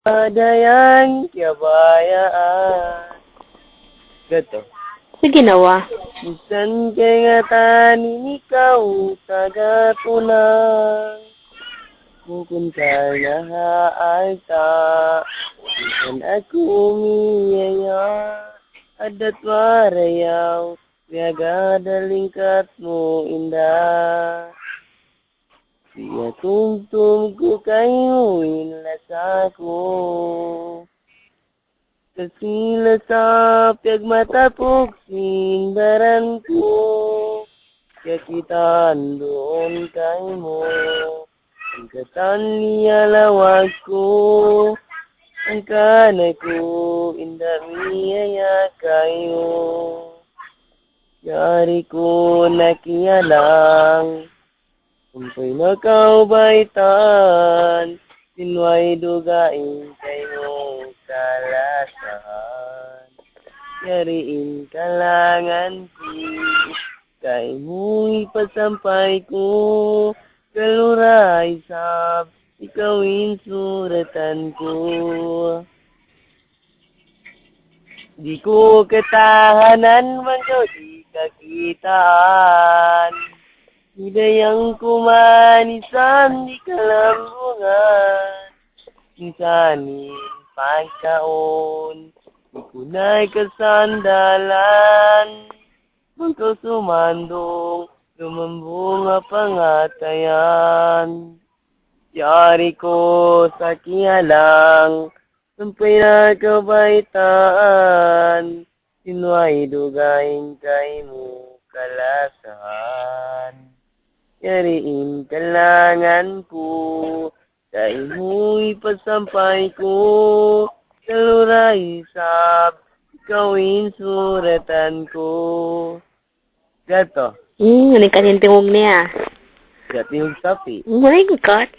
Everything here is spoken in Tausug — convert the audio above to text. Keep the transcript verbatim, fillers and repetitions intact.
Dayan kiyabayaan. Gato. Sige na wa. Minsan kaingatan in ikaw taga tunang. Bukun ka na ha alta', minsan aku miyaya. Addat warayaw, piyaga da lingkat mu inda. Siya tumtum ku kaymu in lasa ku. Kasi lasa piyagmatapuk sin baran ku. Kiyakitaan duun kaymu. Hangkatan liyalawag ku. Hangkan aku inda' miyaya kaymu. Yari ku nakiyalang. Sampay na kaw baytaan, sin way dugaing kaymu kalasahan. Yari in kalangan ku, kaymu hipasampay ku, kalu da isab, ikaw in suratan ku. Di' ku katahanan bang kaw di' kakitaan. Hidayang ku man minsan di' kalambungan. Minsan in pagkaun, di' ku na kasandalan. Bang kaw sumandung, lumambung ha pangatayan. Yari ku sa kiyalang, sampay na kaw baytaan, sin way dugaing kaymu kalasahan. Yari in kalangan ku, kaymu hipasampay ku, kalu da isab, ikaw in suratan ku. Gato. Hmm, ini kan yung tingog niya. Gato yung sapi. Malingkat.